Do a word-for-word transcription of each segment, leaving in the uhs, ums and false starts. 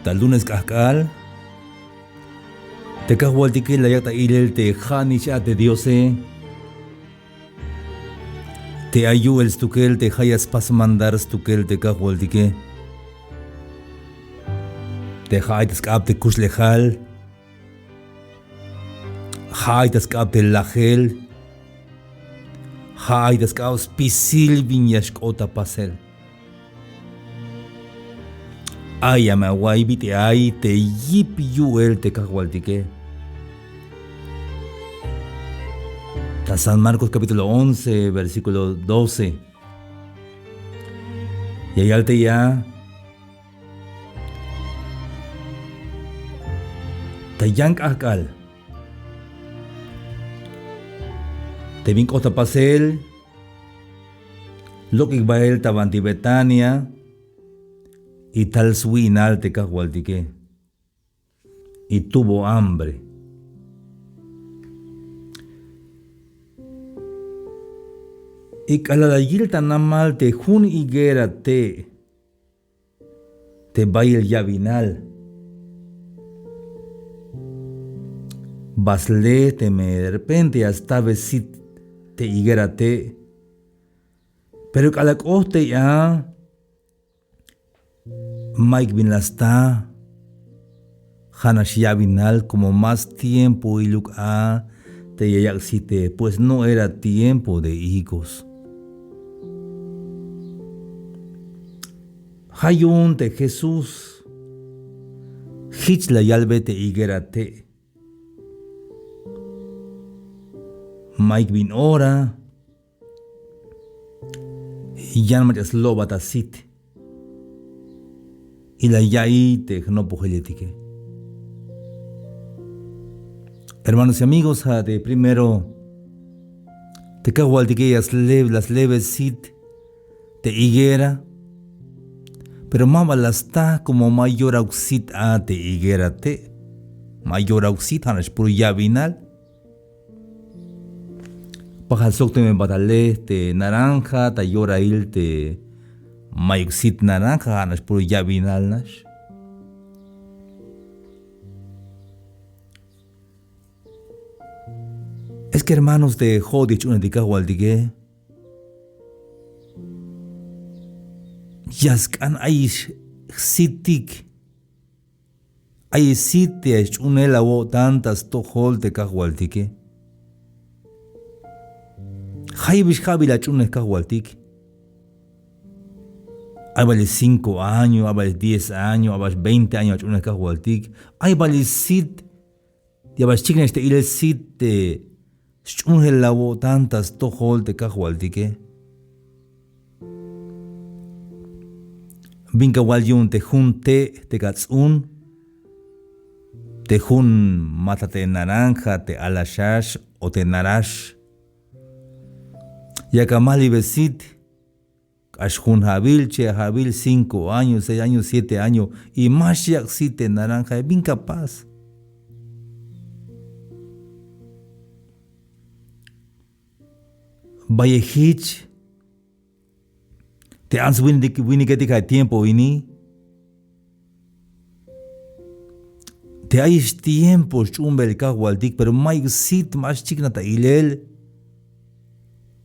Ta lunes k'ajk'al te Kajwaltike la yak' ta ilel te ja' nix a te Diose. Te ay yu'el stukel te ja' ya spas mandar stukel te Kajwaltike. Te ja' ay ta sk'ab te kuxlejal. Ja' ay ta sk'ab te lajel. Ja' ay ta sk'ab spisil bin ya xk'ot ta pasel. Ay a me awa'iy bit'il ay te yip yu'el te Kajwaltike. Ta San Marcos capítulo once, versículo doce. Ya yal te ya. Ta yan k'ajk'al te bin k'ot ta pasel, lok'ik bael ta banti Betania, y tal swi'nal te Kajwaltike, y tuvo hambre. Y k'alal la yil ta namal te jun higuera te' te bayel yabinal. Ba sle teme de repente ya stabe sit te higuera te'. Pero k'alal k'ot tey a, ma'yuk bin la sta. Ja'nax yabinal, como más tiempoiluk a te ya yak' site, pues no era tiempo de higos. Ja' yu'un te Jesús jich la yalbe te higuera te'. Ma'yuk bin ora yan mach'a slobat ta sit. Y la ya'iy te jnopojeletike. Hermanos y amigos, ja' te primero te Kajwaltike ya sle-, la slebe sit te higuera. Pero ma ba la sta, como ma yorauk sit a te higuera te'. Ma yorauk sit, ja'nax puro yabinal. Pajal sok teme ba ta le te naranja, ta yorail te ma'yuk sit naranja, ja'nax puro yabinal nax. Es que hermanos, te jo'otik jch'uunejtik Kajwaltike, ya sk'an ayix sitik. Ay sit te ya sch'uunel awo'tan ta stojol te Kajwaltike. Jayeb ix ja'bil ach'uunej Kajwaltik. Ay bal ix cinco año, ay bal ix diez año, ay bal ix veinte año ach'uunej Kajwaltik. Ay bal ix sit, ya bal xchiknaj ix te ilel sit te sch'uunel awo'tan ta stojol te Kajwaltike. Bin ka wal yu'un te jun te', te ka ts'uun, te jun ma ta te naranja, te alaxax o te narax. Ya ka malibe sit, k'ax jun ja'bil, che' ja'bil, cinco año, seis año, siete año, y ma xyak' sit te naranja, bin ka pas. Bayel jich te ants winik-, winiketik a tiempo ini. Te ayix tiempo sch'uunbel Kajwaltik, pero ma'yuk sit, ma xchiknaj ta ilel.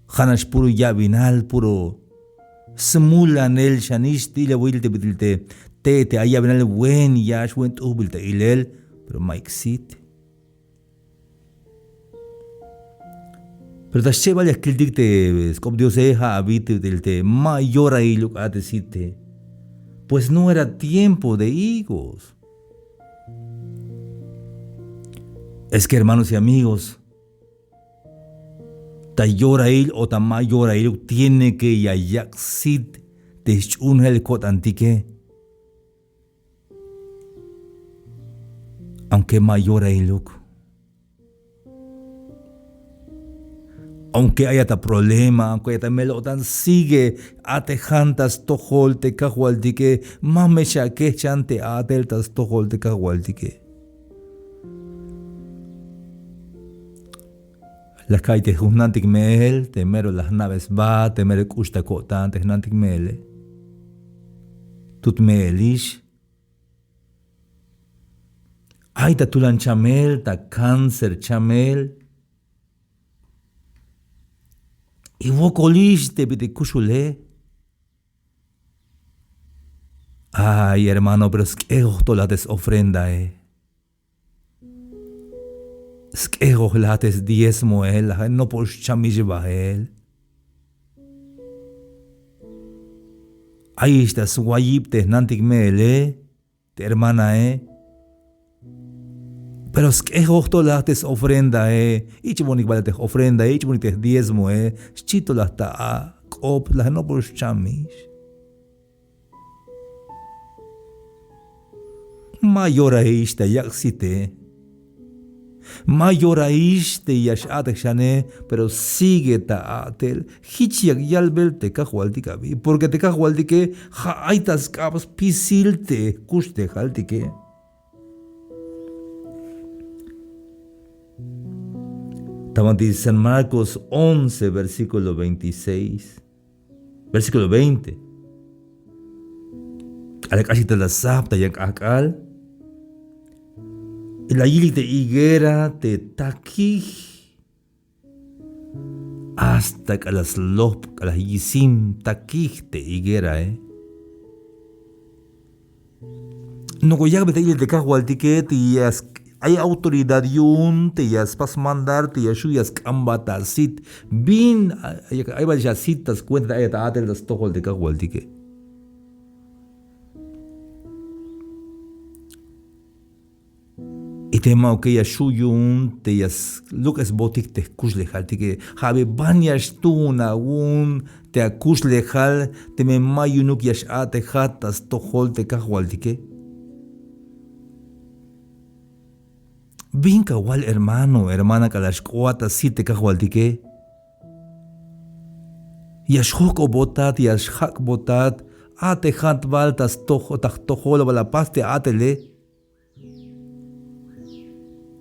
Ja'nax puro yabinal, puro smulanel xanix te ilawil te bit'il te, te, te ay yabinal wen yax, wen t'ujbil ta ilel, pero ma'yuk sit. Pero ta xchebal ya kiltik te sk'op Diose, ja' a bit'il te, te ma yorailuk a te site. Pues no era tiempo de higos. Es que hermanos y amigos, ta yorail o ta ma yorailuk tiene que ya yak' sit te sch'uunel ko'tantike. Aunque ma yorailuk. Aunque ayat ta problema, aunque ayat ta mel-o'tan, sigue a'tejan ta stojol te Kajwaltike, ma me xakejchan te a'tel ta stojol te Kajwaltike. La ka'iy te jun jnantik me'el, te mero la jna'be sba, te mero k'ux ta ko'tan te jnantik me'ele. Tut me'elix. Ay ta tulan chamel, ta cáncer chamel. Y wokolix te bit'il kuxule. Ay hermano, pero sk'ejoj to la te s-ofrendae. Sk'ejoj la te sdiezmoe, la nopol xchamix bael. Ayix ta swayib te jnantik meele, te hermanae. Pero sk'ejoj to la te s-ofrendae, ich'bonik bal te j-ofrendae, ich'bonik te jdiezmoe, xchi to la ta ak'op, la nopol xchamix. Ma yoraix ta yak' site. Ma yoraix te ya x-a'tej xane, pero sigue ta a'tel. Jich yak yalbel te kajwaltik abi, porque te kajwaltike ja' ay ta sk'ab spisil te jkuxlejaltike. Ta banti San Marcos once, versículo veintiséis. Versículo veinte. K'alal k'axtik ta la sab ta yan k'ajk'al, y la yilik te higuera te takij, hasta k'alal slojb, k'alal yisim takij te higuerae. Nok'o yak'be ta ilel te kajwaltike, te ya sk-, ay autoridad yu'un te ya spas mandar, te ya xju' ya sk'ambat ta sit. Bin ay, ay bal ya sit ta scuenta te ay ta a'tel ta stojol te kajwaltike. Y te ma'uke ya xju' yu'un te ya sluk'esbotik te jkuxlejaltike. Ja'be ban ya xtuun awu'un te akuxlejal teme ma yu'unuk ya x-a'tejat ta stojol te kajwaltike. Bin kawal hermano, hermana, k'alal xk'oat ta sit te kajwaltike. Ya xjojk'obotat, ya xjak'botat, a'tejat bal ta stoj-, ta jtojol bal la pas te a'tele.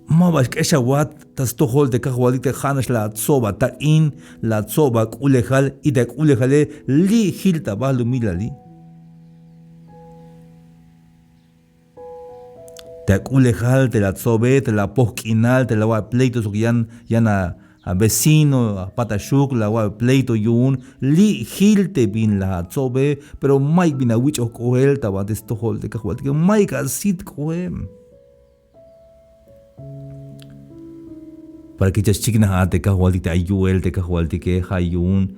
Ma ba xk'exawat ta stojol te kajwaltik te ja'nax la atsob atak'in, la atsob ak'ulejal, y te ak'ulejale li' jil ta balumilali. Te ak'ulejal te la atsobe, te la apoj k'inal, te la awa'be pleito sok yan, yan a, a vecino, a pataxuk, la awa'be pleito yu'un, li' jil te bin la atsobe, pero mayuk bin awich'oj k'oel ta banti stojol te kajwaltike, mayuk asit k'oem. Para que ya xchiknaj a te kajwaltik te ay yu'el te kajwaltike, ja' yu'un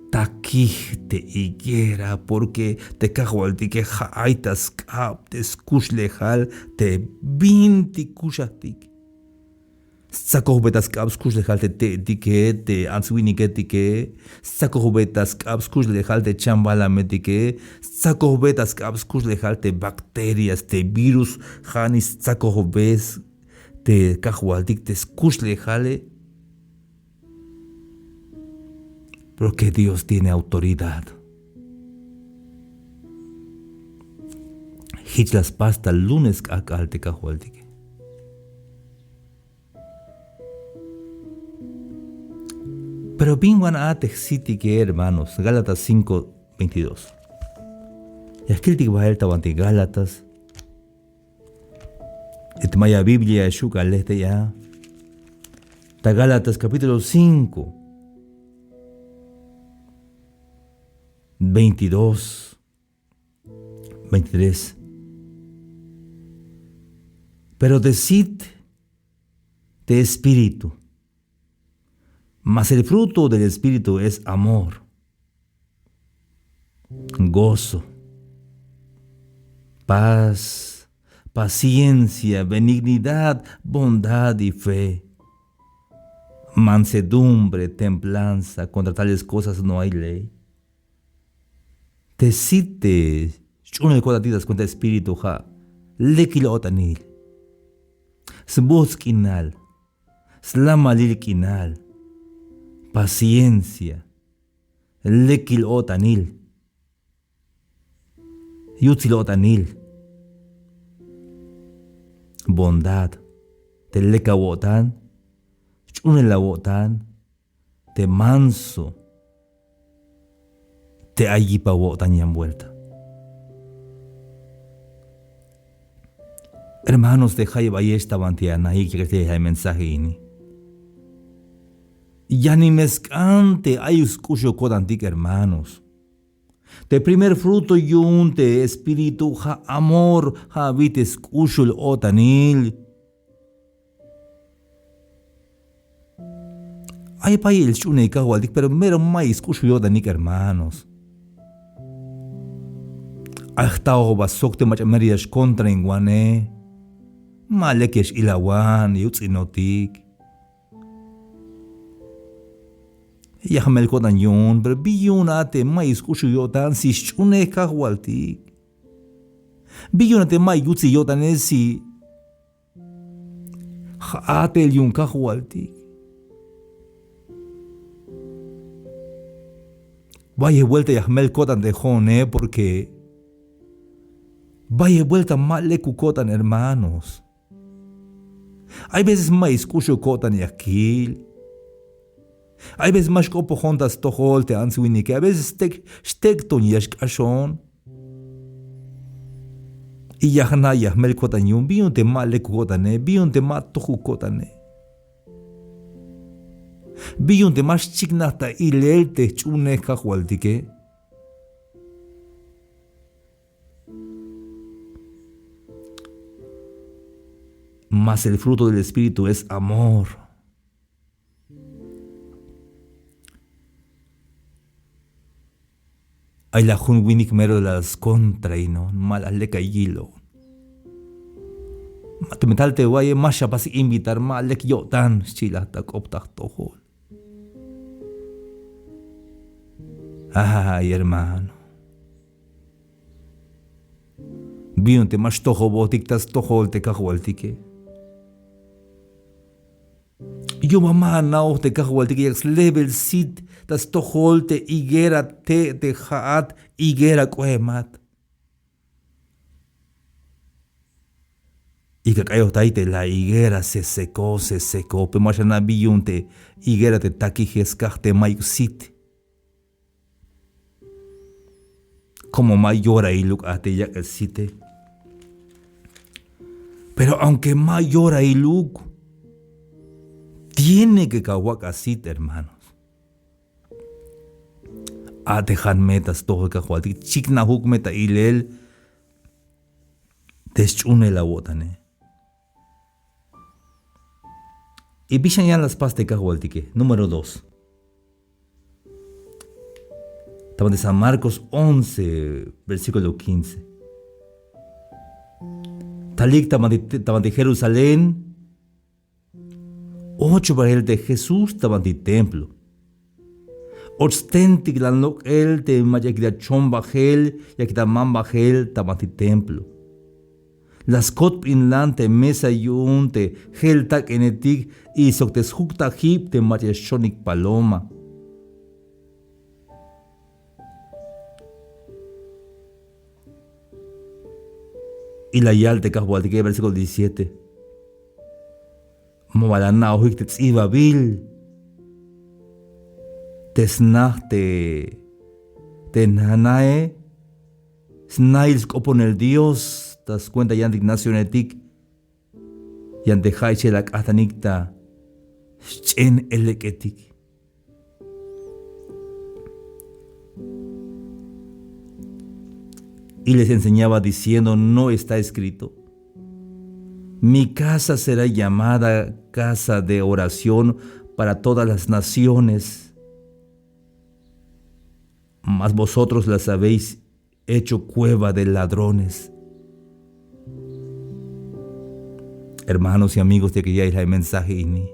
takij te higuera, porque te kajwaltike ja' ay ta sk'ab te skuxlejal te bintik kuxajtik. Stsakojbe ta sk'ab skuxlejal te te'tike, te ants winiketike, stsakojbe ta sk'ab skuxlejal te chambalametike, stsakojbe ta sk'ab skuxlejal te bacterias, te virus, ja' nix stsakojbe s-, te kajwaltik te skuxlejale. Porque Dios tiene autoridad. Jich la spas ta lunes k'ajk'al te kajwaltike. Pero bin wan a te jsitike, hermanos, Gálatas cinco veintidós. Ya kiltik bael ta banti Gálatas. Te ma ya Biblia ya xju' k'alel te ya. Ta Gálatas capítulo cinco, veintidós, veintitrés. Pero decid de espíritu. Mas el fruto del espíritu es amor, gozo, paz, paciencia, benignidad, bondad y fe. Mansedumbre, templanza, contra tales cosas no hay ley. Te sit te sch'uunel ko'tantik ta scuenta espíritu ja' lekil o'tanil, sbujts' k'inal, slamalil k'inal, paciencia, lekil o'tanil, yutsil o'tanil, bondad, te lek awo'tan, sch'uunel awo'tan, te manso, te ay yip awo'tan yan vuelta. Hermanos, te jayeb ayex ta banti anaik yak'ex te mensaje ini. Yanin me sk'an te ayuk sk'uxul ko'tantik, hermanos. Te primer fruto yu'un te espíritu ja' amor, ja' abi te sk'uxul o'tanil. Ay payel xch'unej kajwaltik, pero mero mayuk sk'uxul yo'tanik, hermanos. Ay jtaoj ba sok te mach'a mero ya xkontrainwanej. Ma lek ya x-ilawan, ya yuts'inotik. Ya jmel ko'tan yu'un, pero bi yu'un a te mayuk sk'uxul yo'tan si xch'unej kajwaltik. Bi yu'un a te mayuk yutsil yo'tanej si ja'atel yu'un kajwaltik. Bayel vuelta ya jmel ko'tan te jo'one, porque bayel vuelta ma lekuk ko'tan, hermanos. Hay veces mayuk sk'uxul ko'tan ya kil. Hay veces ma xk'opojon ta stojol te ants winike. Hay veces xtek, xtekton ya xk'axon. Y ya jna' ya jmel ko'tan yu'un, bi yu'un te ma lekuk ko'tane, bi yu'un te ma tojuk ko'tane. Bi yu'un te ma xchiknaj ta ilel te jch'unej kajwaltike. Mas el fruto del Espíritu es amor. Ay la jun winik mero la skontrainon, ma la lek ayilon. Ma teme tal te waye, ma xapas invitar, ma lek yo'tan, xchi la ta k'op ta jtojol. Ay, hermano. Bi yu'un te ma xtojobotik ta stojol te kajwaltike. Yu'un bal ma anaoj te kajwaltike yak slebel sit ta stojol te higuera te', te ja'at higuera k'oemat. Y ka k'ayojtay te la higuera se secó, se secó, pero ma xana' bi yu'un te higuera te takije skaj te mayuk sit. Como ma yorailuk a te yak'el site. Pero aunque ma yorailuk, tiene que kawak' a sit, hermanos. A'tejan me ta stojol kajwaltik, chiknajuk me ta ilel te sch'uunel awo'tane. Y bi xan yan la spas te kajwaltike. Número dos. Ta banti San Marcos once, versículo quince. Talik ta banti, ta banti Jerusalén, och bajel te Jesús ta banti templo. Och stentiklan lok'el te mach'a ya kit ta chon bajel, ya kit ta mam bajel ta banti templo. La skotbinlan te mesa yu'un te jel tak'enetik y sok te sjuk' ta jib te mach'a ya xchonik paloma. Y la yal te kajwaltike, versículo diecisiete. Ma ba la ana'ojik te ts'ibabil te snaj te, te jnanae, snahil sk'oponel Dios ta skuenta yantik nacionetik, yan te ja' ichel ak'ajtanik ta sch'en elek'etik. Y les enseñaba diciendo: ¿No está escrito: "Mi casa será llamada casa de oración para todas las naciones"? Mas vosotros las habéis hecho cueva de ladrones. Hermanos y amigos, te ya kiya'iyel mensaje ini.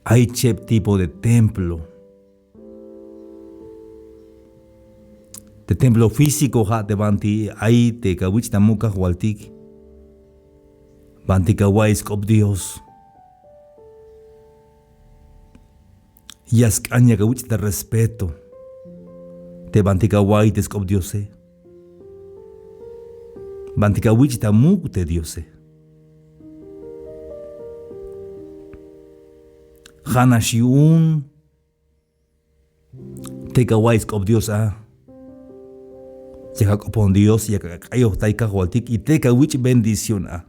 Ay cheb tipo de templo. Te templo físico ja' te banti ay te kawich' ta muk' kajwaltik, banti kawa'iy sk'op Dios. Ya sk'an ya kawich' ta respeto te banti kawa'iy te sk'op Diose, banti kawich' ta muk' te Diose. Ja'nax yu'un te kawa'iy sk'op Dios a. Te ja' k'opon Dios, yak ak'ayojtay Kajwaltik y te kawich' bendición a.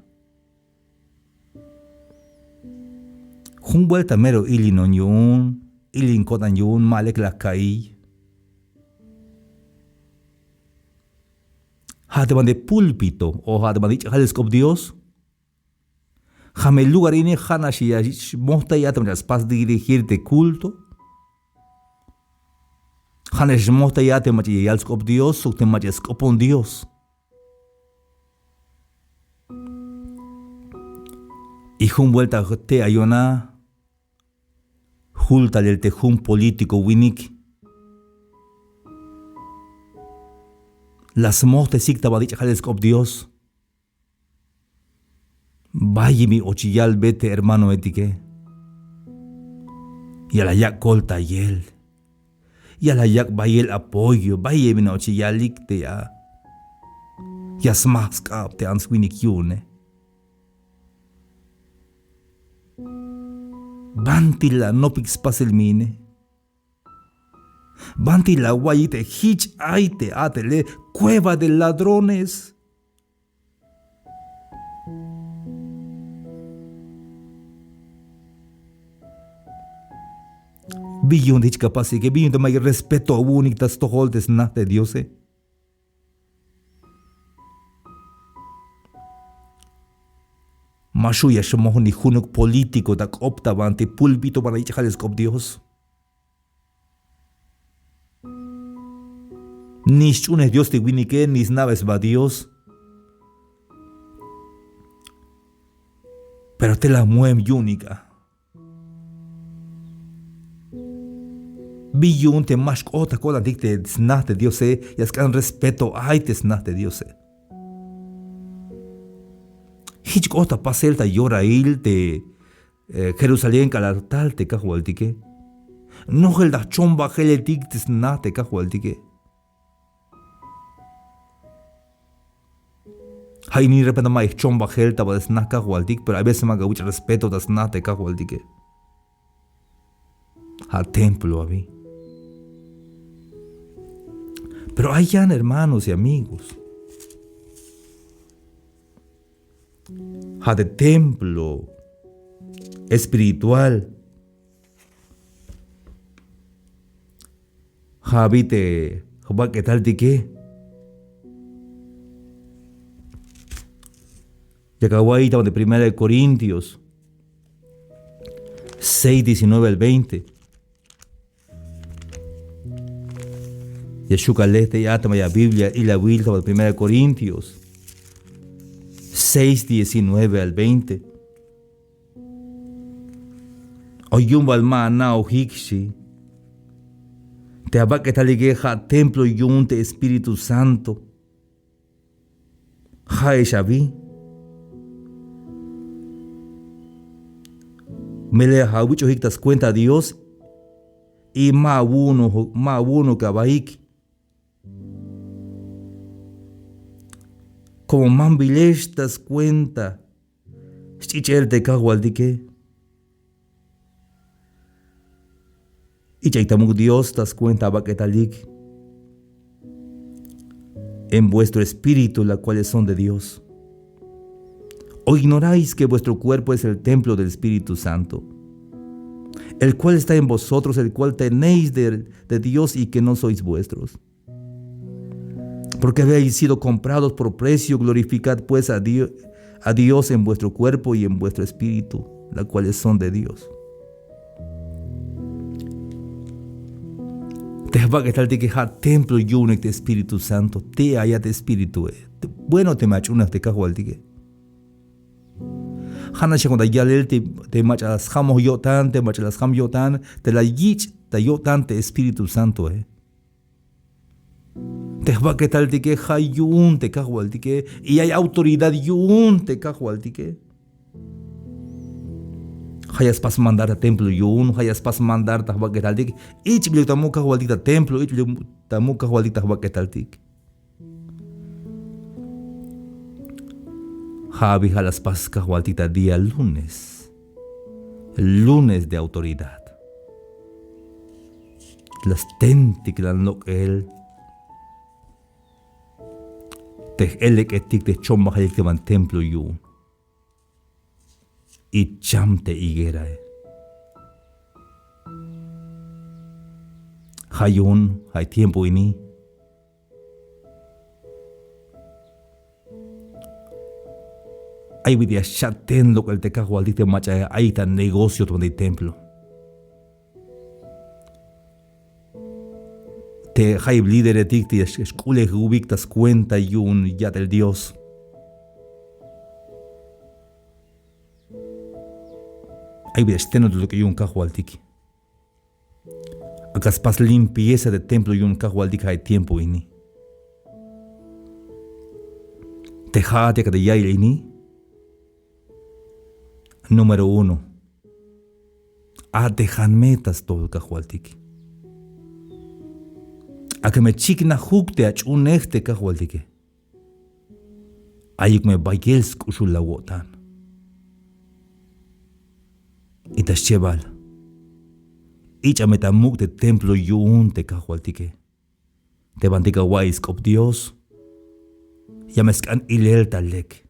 Jun vuelta mero ilinon yu'un, ilin ko'tan yu'un, ma lek la ka'iy. Ja' te banti púlpito o ja' te banti ich'ajal sk'op Dios, ja' me lugar ini, ja' nax ya xmojtay a te mach'a spas dirigir te culto. Ja' nax xmojtay a te mach'a ya yal sk'op Dios sok te mach'a sk'opon Dios. Y jun vuelta te ayon a, jul talel te jun político winik la smojtesik ta banti ich'ajal sk'op Dios. Bayel bin och yalbe te hermanoetike. Ya la yak' koltayel. Ya la yak' bayel apoyo, bayel bin och yalik te ya, ya smaj sk'ab te ants winik yu'une. Banti la anopik spasel mi ine. Banti la awa'iyik te jich ay te a'tele, cueva de ladrones. Bi yu'un te jich ka pasike, bi yu'un te ma'yuk respeto awu'unik ta stojol te sna te Diose. Ma xju' ya xmoj ni junuk político ta k'op ta banti púlpito, banti ich'ajal sk'op Dios. Ni sch'uunej Dios te winike, ni sna'be sba Dios. Pero te la muem yu'unik a. Bi yu'un te ma xk'ot ta ko'tantik te sna te Diose, ya sk'an respeto ay te sna te Diose. Jich k'ot ta pasel ta yorail te eh, Jerusalén k'alal tal te Kajwaltike. Nojel ta jchombajeletik te sna te Kajwaltike. Ja' ini repente ma jchombajel ta ba te sna Kajwaltik, pero hay veces ma kawich' respeto ta sna te Kajwaltike. Ja' templo abi. Pero ay yan, hermanos y amigos. Ja' te templo espiritual. Ja' abi te jbak'etaltike. Yak awa'iy ta banti Primera de Corintios seis, diecinueve al veinte. Ya xju' ka leetay a te mach'a Biblia ilawil ta banti Primera Corintios seis, diecinueve al veinte. O yu'un bal ma ana'ojik, xchi. Te abak'etalike ja' templo yu'un te Espíritu Santo. Ja'ex abi. Melel awich'ojik ta scuenta Dios y ma awu'uno, ma awu'unok abaik. Como mambilex ta scuenta sch'ich'el te Kajwaltike. Ich'aik ta muk' Dios ta scuenta abak'etalik en vuestro espíritu, la cuales son de Dios. ¿O ignoráis que vuestro cuerpo es el templo del Espíritu Santo, el cual está en vosotros, el cual tenéis de, de Dios y que no sois vuestros? Porque habéis sido comprados por precio, glorificad pues a Dio-, a Dios en vuestro cuerpo y en vuestro espíritu, las cuales son de Dios. Te jbak'etaltike ja' templo yu'unik te Espíritu Santo, te ayat te Espíritue. Bueno, teme ach'uunej te Kajwaltike. Ja' nax ya cuando yalel te, te mach'a la sjamoj yo'tan, te mach'a la sjam yo'tan, te la yich' ta yo'tan te Espíritu Santoe. Te jbak'etaltike ja' yu'un te Kajwaltike, y ay autoridad yu'un te Kajwaltike. Ja' ya spas mandar ta templo yu'un, ja' ya spas mandar ta jbak'etaltik. Ich'biluk ta muk' Kajwaltik ta templo, ich'biluk ta muk' Kajwaltik ta jbak'etaltik. Ja' abi ja' la spas Kajwaltik ta día lunes. Lunes de autoridad. La stentik la nlok'el. Te j-elek'etik te jchombajalik te ban templo yu'un. Icham te higuerae. Ja' yu'un ja' tiempo ini ay bit'il ya xcha'ten lok'el te kajwaltik te mach'a ay ta negocio te templo. Te jayeb líderetik te ya xk'ulejubik ta skuenta yu'un ya'tel Dios. Ay bit'il ya xtenot lok'el yu'un kajwaltik. Ak'a spas limpieza te templo yu'un kajwaltik ja' tiempo ini. Te ja'at yak te ya'iyel ini. Número uno. A'tejan me ta stojol kajwaltik. Ak'a me chiknajuk te ach'unej te kajwaltike. Ayuk me bayel sk'uxul awo'tan. Y ta schebal, ich'a me ta muk' te templo yu'un te kajwaltike. Te bantik awa'iy sk'op Dios, ya me sk'an ilel ta lek.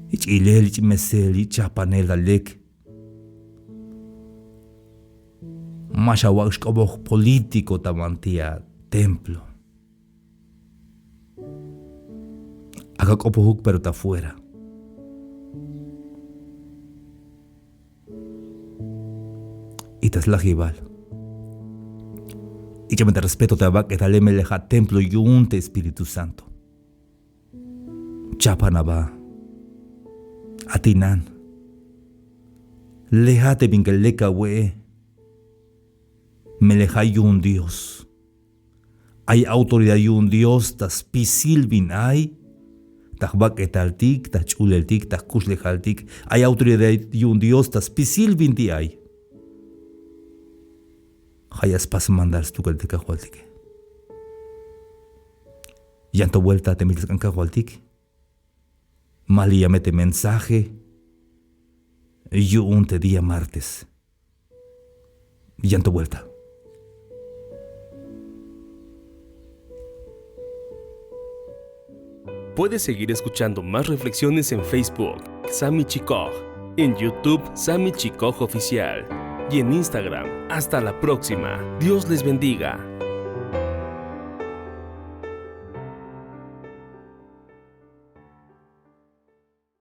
Jich ilel, jich mesel, jich chajpanel ta lek. Ma xawak' xk'opoj político ta banti a templo. Ak'a k'opojuk pero ta fuera. Y ta slajibal, ich'a me ta respeto te abak'etale, melel ja' templo yu'un te Espíritu Santo. Chajpan aba. Atinan. Leja te bin ka lek awe'e. Melel ja' yu'un Dios. Ay autoridad yu'un Dios ta spisil bin ay, ta jbak'etaltik, ta jch'uleltik, ta jkuxlejaltik. Ay autoridad yu'un Dios ta spisil binti ay. Ja' ya spas mandar stukel te kajwaltike. Yan to vuelta te mil ta sk'an kajwaltik. Maliya me te mensaje yu'un te día martes. Yan to vuelta. Puedes seguir escuchando más reflexiones en Facebook, Sami Chikoj, en YouTube, Sami Chikoj Oficial, y en Instagram. Hasta la próxima. Dios les bendiga.